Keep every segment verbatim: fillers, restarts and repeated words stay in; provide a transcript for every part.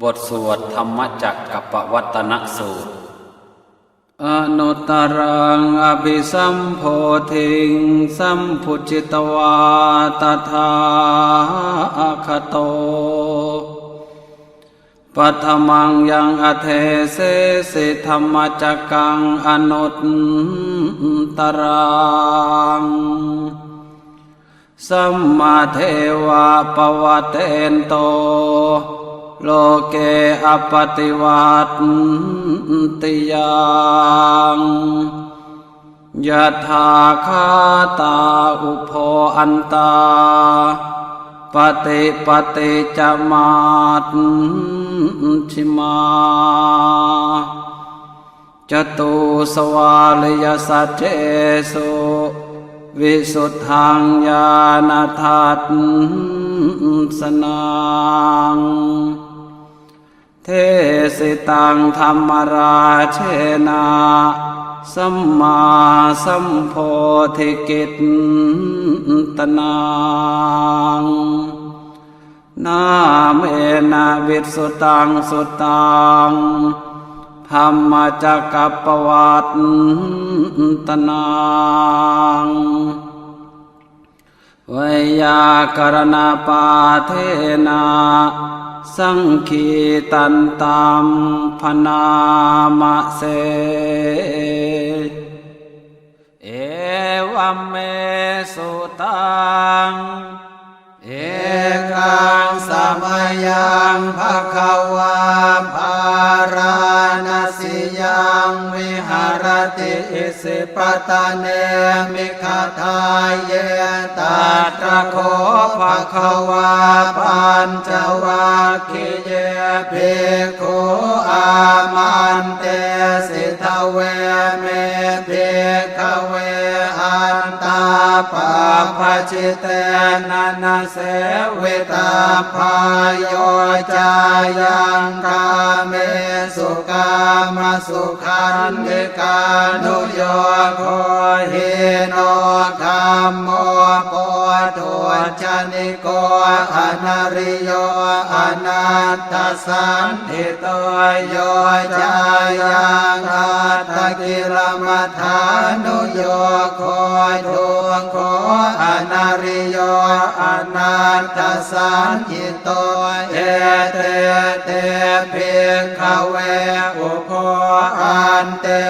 บทสวดธรรมจักรกัปปวัตตนสูตร Anuttaraṃ abhisambodhiṃ sambujjhitvā tathāgato, paṭhamaṃ yaṃ adesesi dhammacakkaṃ anuttaraṃ, sammadeva pavattento loke appaṭivattiyaṃ. Yatthākkhātā ubho antā paṭipatti ca majjhimā, catūsvāriyasaccesu visuddhaṃ ñāṇadassanaṃ, desitaṃ dhammarājena sammāsambodhikittanaṃ, nāmena vissutaṃ suttaṃ dhammacakkappavattanaṃ, veyyākaraṇapāṭhena saṅgītantam bhaṇāma se. Evaṃ me sutaṃ. Ekaṃ samayaṃ bhagavā bārāṇasiyaṃ viharati isipatane migadāye. Tatra kho bhagavā pañcavag giye bhikkhū āmantesi: Dveme, bhikkhave, antā pabbajitena na sevitabbā. Yo cāyaṃ kāmesu kāmasukhallikānuyogo hīno gammo pothujjani ko anariyo anatthasañhito. Yo cāyaṃ attakilamathānuyogo dukkho anariyo anatthasañhito. Ete te, bhikkhave, ubho ante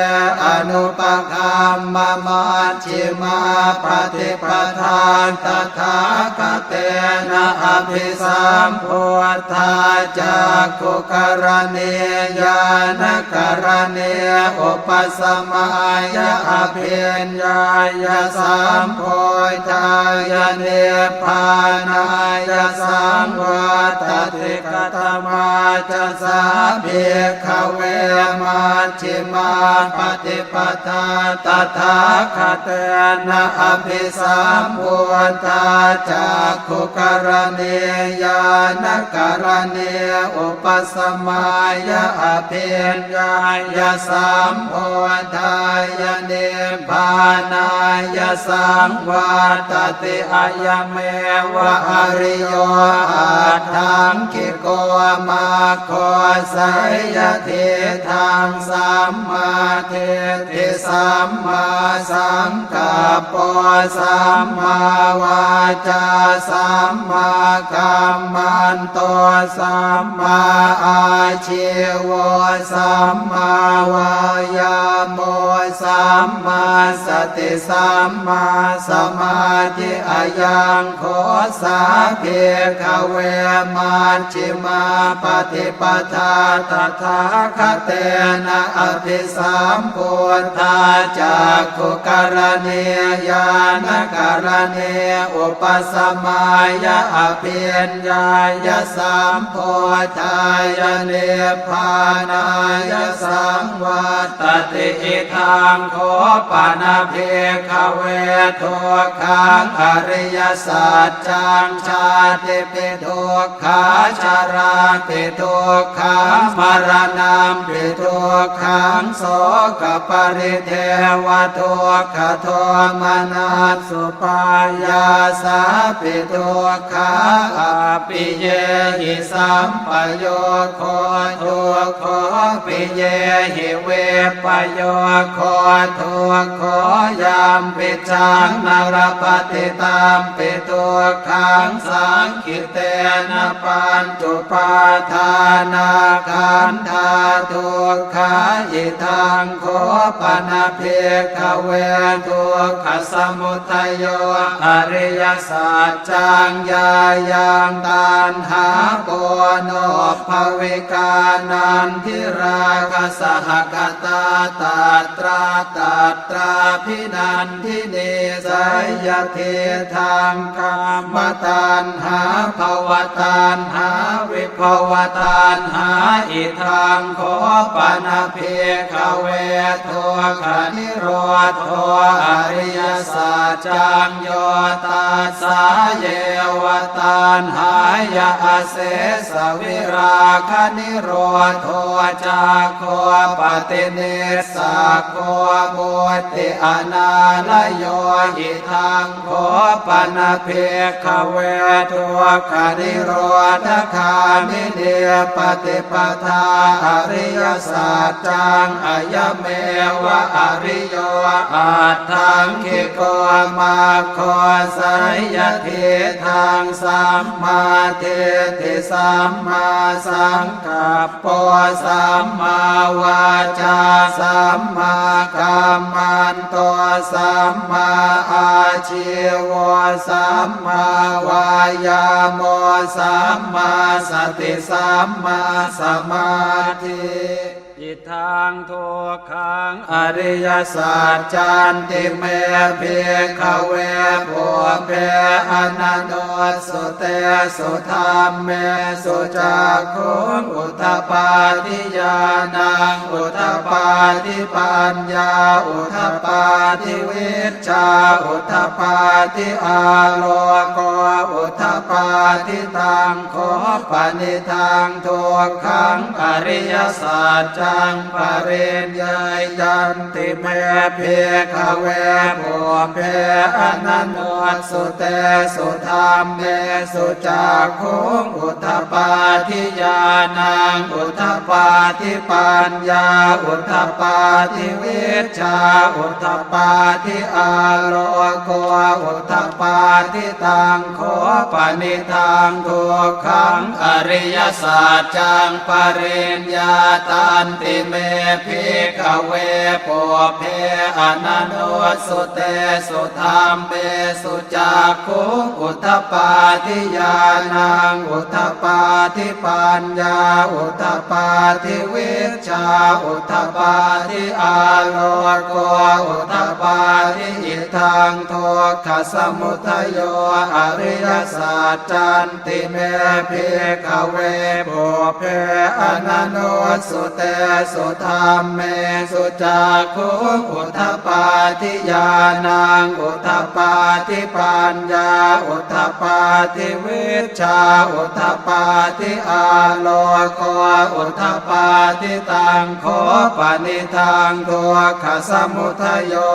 anupagamma maj jhimā paṭipadā tathāgatena abhisambuddhā cakkhukaraṇī ñāṇakaraṇī upasamāya abhiññāya sambodhāya nibbānāya saṃvattati. Katamā ca sā, bhikkhave, maj jhimā paṭipadā tathāgatena abhisambuddhā cakkhukaraṇī ñāṇakaraṇī upasamāya abhiññāya sambodhāya nibbānāya saṃvattati. Ayameva ariyo aṭṭhaṅgiko maggo, seyyathīdaṃ: sammādiṭṭhi sammāsaṅkappo sammāvācā sammākammanto sammāājīvo sammāvāyāmo sammāsati sammāsamādhi. Ayaṃ kho sā, bhikkhave, majjhimā paṭipadā tathāgatena abhisambuddhā cakkhukaraṇī ñāṇakaraṇī upasamāya abhiññāya sambodhāya nibbānāya saṃvattati. Idaṃ kho pana, bhikkhave, dukkhaṃ ariyasaccaṃ: jātipi dukkhā jarāpi dukkhā maraṇampi dukkhaṃ sokapari Yeva dukkhadomanassupāyāsāpi dukkhā, appiyehi sampayogo dukkho, piyehi vippayogo dukkho, yampicchaṃ na labhati tampi dukkhaṃ, saṅ khittena pañcupādānakkhandhā dukkhā. Idaṃ kho pana bhikkhave dukkhasamudayo ariyasaccaṃ, yāyaṃ taṇhā ponobbhavikā nandirāgasahagatā tatra tatrābhinan dinī, seyyathīdaṃ kāmataṇhā bhavataṇhā vibhavataṇhā. Idaṃ kho pana bhikkhave dukkhanirodho ariyasaccaṃ, yo tassāyeva taṇhāya asesavirāganirodho cāgo paṭinissaggo mutti anālayo. Idaṃ kho pana bhikkhave dukkhanirodhagāminī paṭipadā ariyasaccaṃ, ayameva ariyo aṭṭhaṅgiko maggo, seyyathīdaṃ sammādiṭṭhi sammāsaṅkappo sammāvācā sammākammanto sammāājīvo sammāvāyāmo sammāsati sammāsamādhi. Idaṃ dukkhaṃ ariyasaccanti me bhikkhave pubbe ananussutesu dhammesu cakkhuṃ udapādi ñāṇaṃ udapādi paññā udapādi vijjā udapādi āloko udapādi. Taṃ kho panidaṃ dukkhaṃ ariyasaccaṃ pariññeyyanti me bhikkhave pubbe ananussutesu dhammesu cakkhuṃ udapādi ñāṇaṃ udapādi paññā udapādi vijjā udapādi āloko udapādi. Taṃ kho panidaṃ dukkhaṃ ariyasaccaṃ pariññātanti me bhikkhave pubbe ananussutesu dhammesu cakkhuṃ udapādi ñāṇaṃ udapādi paññā udapādi vijjā udapādi āloko udapādi. Idaṃ dukkhasamudayo ariyasaccanti me bhikkhave pubbe ananussutesu dhammesu cakkhuṃ udapādi ñāṇaṃ udapādi paññā udapādi vijjā udapādi āloko udapādi. Taṃ kho panidaṃ dukkhasamudayo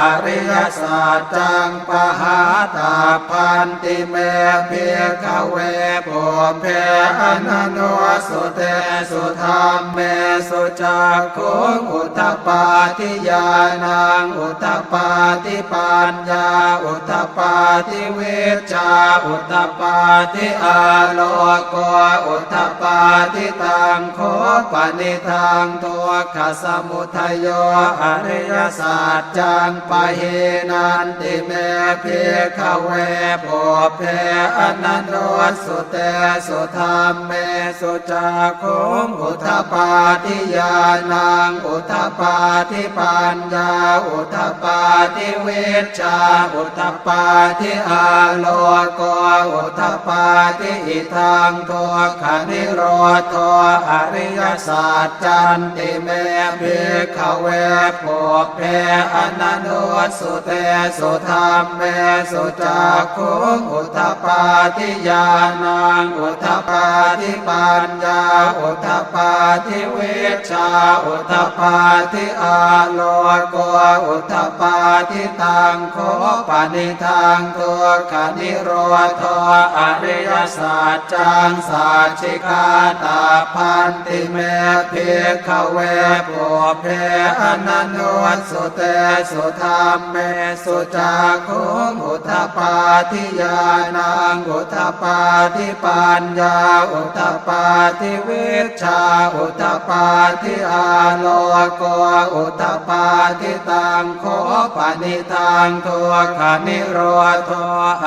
ariyasaccaṃ pahātabbanti me bhikkhave pubbe ananussutesu dhammesu cakkhuṃ udapādi ñāṇaṃ udapādi paññā udapādi vijjā udapādi āloko udapādi. Taṃ kho panidaṃ dukkhasamudayo ariyasaccaṃ pahīnanti me bhikkhave pubbe ananussutesu dhammesu cakkhuṃ udapādi ñāṇaṃ udapādi paññā udapādi vijjā udapādi āloko udapādi. Idaṃ dukkhanirodho ariyasaccanti me bhikkhave pubbe ananussutesu dhammesu cakkhuṃ udapādi ñāṇaṃ udapādi pañ paññā udapādi vijjā udapādi āloko udapādi. Taṃ kho panidaṃ dukkhanirodho ariyasaccaṃ sacchikātabbanti me bhikkhave pubbe ananussutesu dhammesu cakkhuṃ udapādi ñāṇaṃ udapādi paññā udapādi vijjā udapādi āloko udapādi. Taṃ kho panidaṃ dukkhanirodho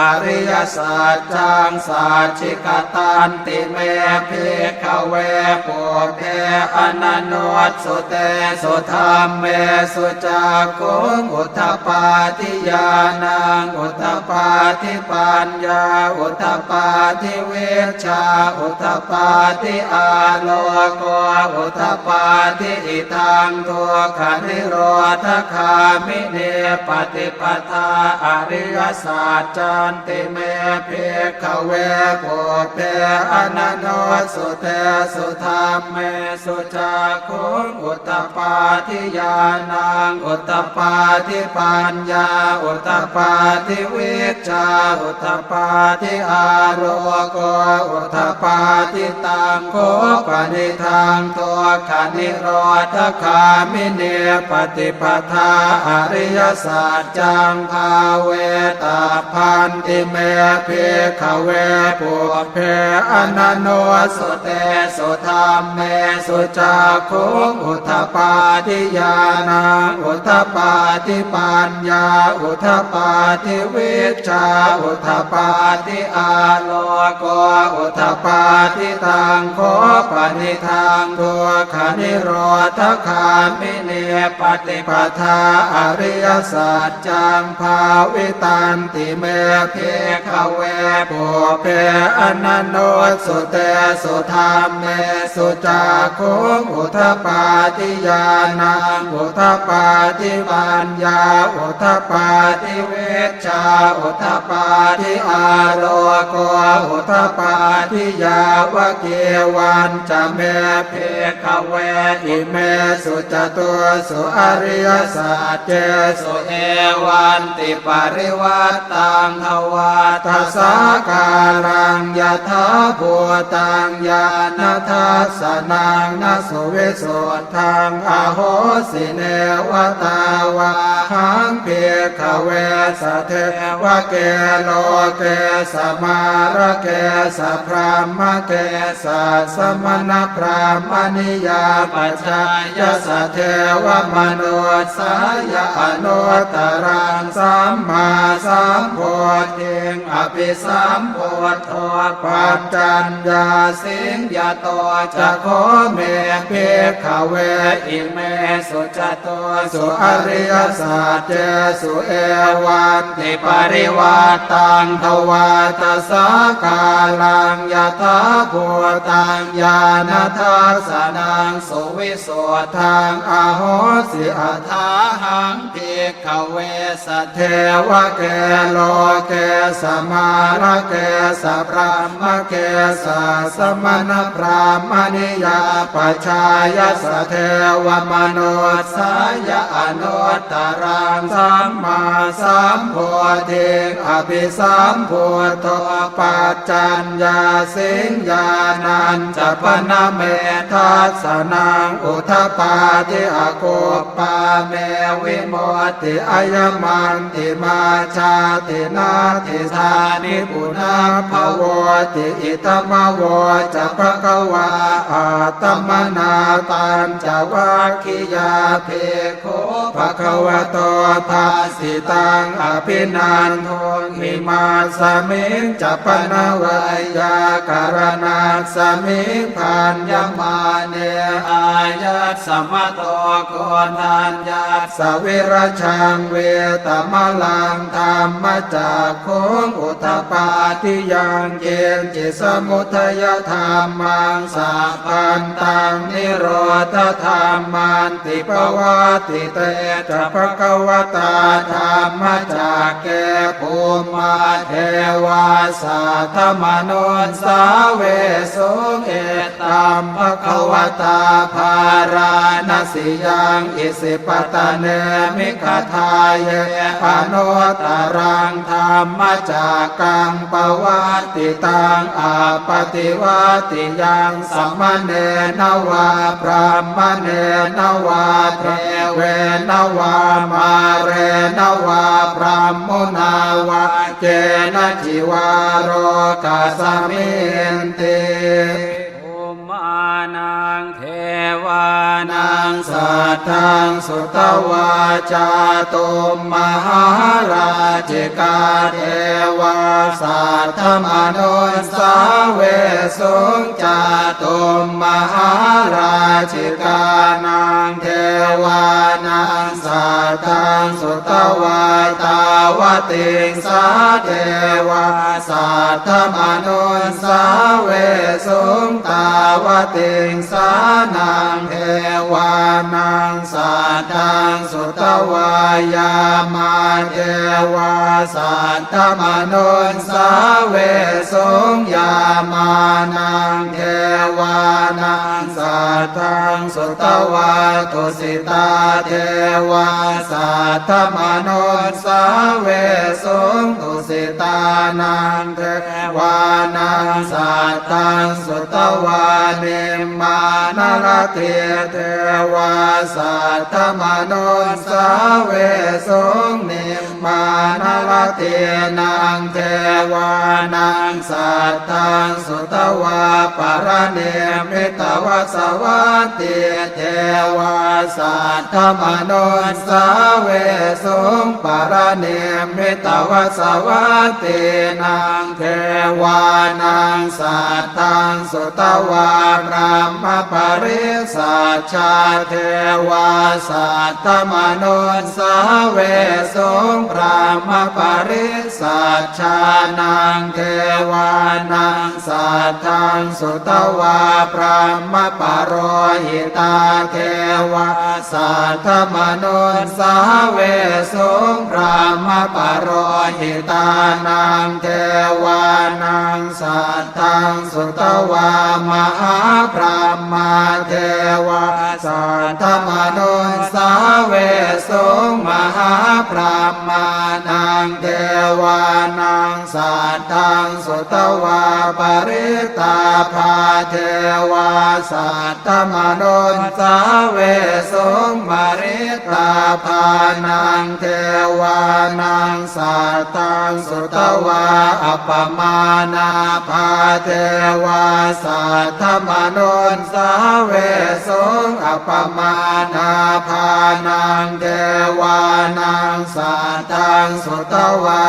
ariyasaccaṃ sacchikatanti me bhikkhave pubbe ananussutesu dhammesu cakkhuṃ udapādi ñāṇaṃ udapādi paññā udapādi vijjā udapādi āloko udapādi. Idaṃ dukkhanirodhagāminī paṭipadā ariyasaccanti me bhikkhave pubbe ananussutesu dhammesu cakkhuṃ udapādi ñāṇaṃ udapādi paññā udapādi vijjā udapādi āloko udapādi. Taṃ kho panidaṃ dukkhanirodhagāminī paṭipadā ariyasaccaṃ bhāvetabbanti me bhikkhave pubbe ananussutesu dhammesu cakkhuṃ udapādi ñāṇaṃ udapādi paññā udapādi vijjā udapādi āloko udapādi. Taṃ kho panidaṃ dukkhanirodhagāminī paṭipadā ariyasaccaṃ bhāvitanti me bhikkhave pubbe ananussutesu dhammesu cakkhuṃ udapādi ñāṇaṃ udapādi paññā udapādi vijjā udapādi āloko udapādi. Yāvakīvañca me bhikkhave imesu catūsu ariyasaccesu evantiparivaṭṭaṃ dvādasākāraṃ yathābhūtaṃ ñāṇadassanaṃ na suvisuddhaṃ ahosi neva tāvāhaṃ bhikkhave sadevake loke samārake sabrahmake sassamaṇabrāhmaṇiyā pajāya sadevamanussāya anuttaraṃ sammāsambodhiṃ abhisambuddho paccaññāsiṃ. Yato ca kho me bhikkhave imesu catūsu ariyasaccesu evantiparivaṭṭaṃ dvādasākāraṃ yathābhūtaṃ ñāṇadassanaṃ suvisuddhaṃ ahosi athāhaṃ bhikkhave sadevake loke samārake sabrahmake sassamaṇabrāhmaṇiyā pajāya sadevamanussāya anuttaraṃ sammāsambodhiṃ abhisambuddho paccaññāsiṃ. Ñāṇañca pana me dassanaṃ udapādi akup pā me vimutti ayamantimā jāti natthidāni punabbhavoti. Idamavoca bhagavā. Attamanā pañcavaggiyā bhikkhū bhagavato bhāsitaṃ abhinanduṃ. Imasmiñca pana veyyākaraṇasmiṃ bhaññamāne āyasmato koṇḍaññassa virajaṃ vītamalaṃ dhammacakkhuṃ udapādi yaṅkiñci samudayadhammaṃ sabba Khantaṃ nirodhadhammanti. Pavattite ca bhagavatā dhammacakke bhummā devā saddamanussāvesuṃ: Etambhagavatā Bārāṇasiyaṃ Isipatane Migadāye anuttaraṃ dhammacakkaṃ pavattitaṃ appaṭivattiyaṃ samaṇena vā brāhmaṇena vā devena vā mārena vā brahmunā vā kenaci vā lokasminti. Bhummānaṃ devānaṃ saddaṃ sutvā cātummahārājikā devā saddamanussāvesuṃ. Cātummahārājikānaṃ devānaṃ saddaṃ sutvā tāvatiṃsā devā saddamanussāvesuṃ. Tāvatiṃsānaṃ devānaṃ saddaṃ sutvā yāmā devā saddamanussāvesuṃ. Yāmānaṃ devānaṃ saddaṃ sutvā tusitā devā saddamanussāvesuṃ. Tusitānaṃ devānaṃ saddaṃ sutvā nimmānaratī devā saddamanussāvesuṃ. Nimmānaratīnaṃ devānaṃ saddaṃ sutvā paranimmitavasavattī devā saddamanussāvesuṃ. Paranimmitavasavattīnaṃ devānaṃ saddaṃ sutvā brahmapārisajjā devā saddamanussāvesuṃ. Brahmapārisajjānaṃ devānaṃ saddaṃ sutvā brahmapurohitā devā saddamanussāvesuṃ. Brahmapurohitānaṃ devānaṃ saddaṃ sutvā mahābrahmā devā saddamanussāvesuṃ. Mahābrahmānaṃ devānaṃ saddaṃ sutvā parittābhā devā saddamanussāvesuṃ. Parittābhānaṃ devānaṃ saddaṃ sutvā appamāṇābhā devā saddamanussāvesuṃ. Appamāṇābhānaṃ devānaṃ saddaṃ sutvā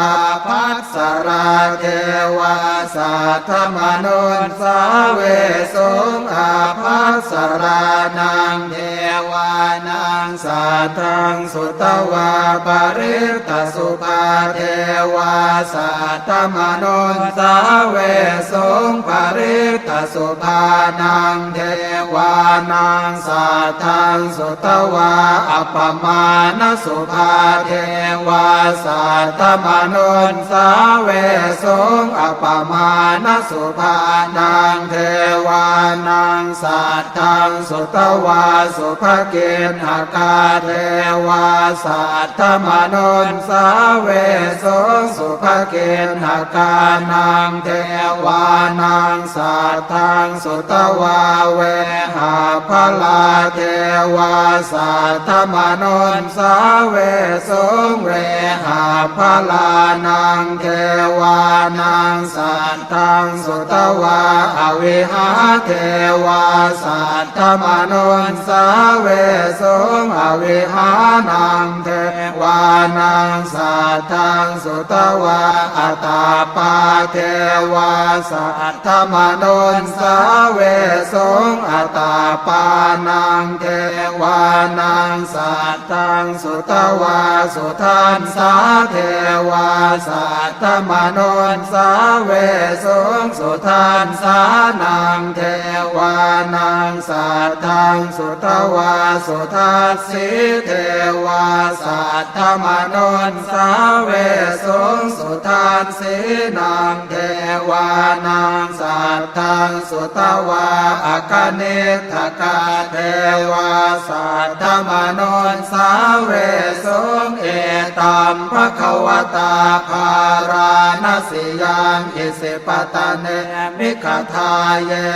ābhassarā devā saddamanussāvesuṃ. Ābhassarānaṃ devānaṃ saddaṃ sutvā parittasubhā devā saddamanussāvesuṃ. Parittasubhānaṃ devānaṃ saddaṃ sutvā appamāṇasubhā devā saddamanussāvesuṃ. Appamāṇasubhānaṃ devānaṃ saddaṃ sutvā subhakiṇhakā devā saddamanussāvesuṃ. Subhakiṇhakānaṃ devānaṃ saddaṃ sutvā vehapphalā devā saddamanussāvesuṃ. Vehapphalānaṃ devānaṃ saddaṃ sutvā avihā devā saddamanussāvesuṃ. Avihānaṃ devānaṃ saddaṃ sutvā atappā devā saddamanussāve vesuṃ. Atappānaṃ devānaṃ saddaṃ sutvā sudassā devā saddamanussāvesuṃ. Sudassānaṃ devānaṃ saddaṃ sutvā sudassī devā saddamanussāvesuṃ. Sudassīnaṃ devānaṃ saddaṃ sutvā akaniṭṭhakā devā saddamanussāvesuṃ. Etaṃ bhagavatā bārāṇasiyaṃ isipatane migadāye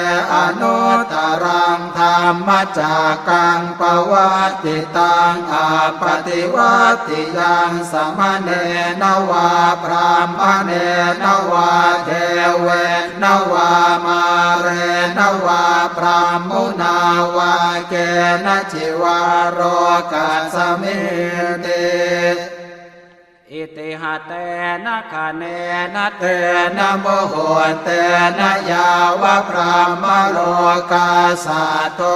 anuttaraṃ dhammacakkaṃ pavattitaṃ appaṭivattiyaṃ samaṇena vā brāhmaṇena vā devena vā mārena vā brahmunā vā kenaci vā lokasminti. Itiha tena khaṇena tena muhuttena yāva brahmalokā saddo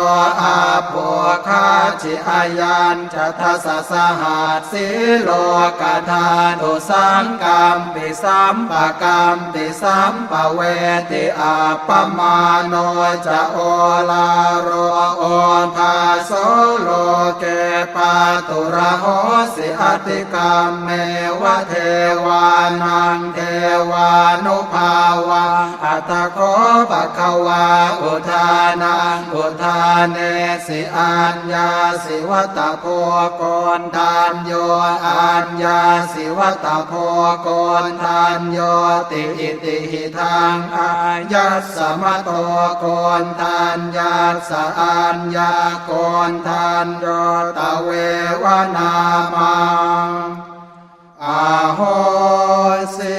abbhuggacchi. Ayañca dasasahassī lokadhātu saṅkampi sampakam pi sampavedhi. Appamāṇo ca oḷāro obhāso loke pāturahosi. Atikkammeva devānaṃ devānubhāvaṃ. Atha kho bhagavā udānaṃ udānesi: Aññāsi vata bho Koṇḍañño, aññāsi vata bho Koṇḍaññoti. Itihidaṃ āyasmato Koṇḍaññassa aññākoṇḍañño tveva nāmaṃ ahosi.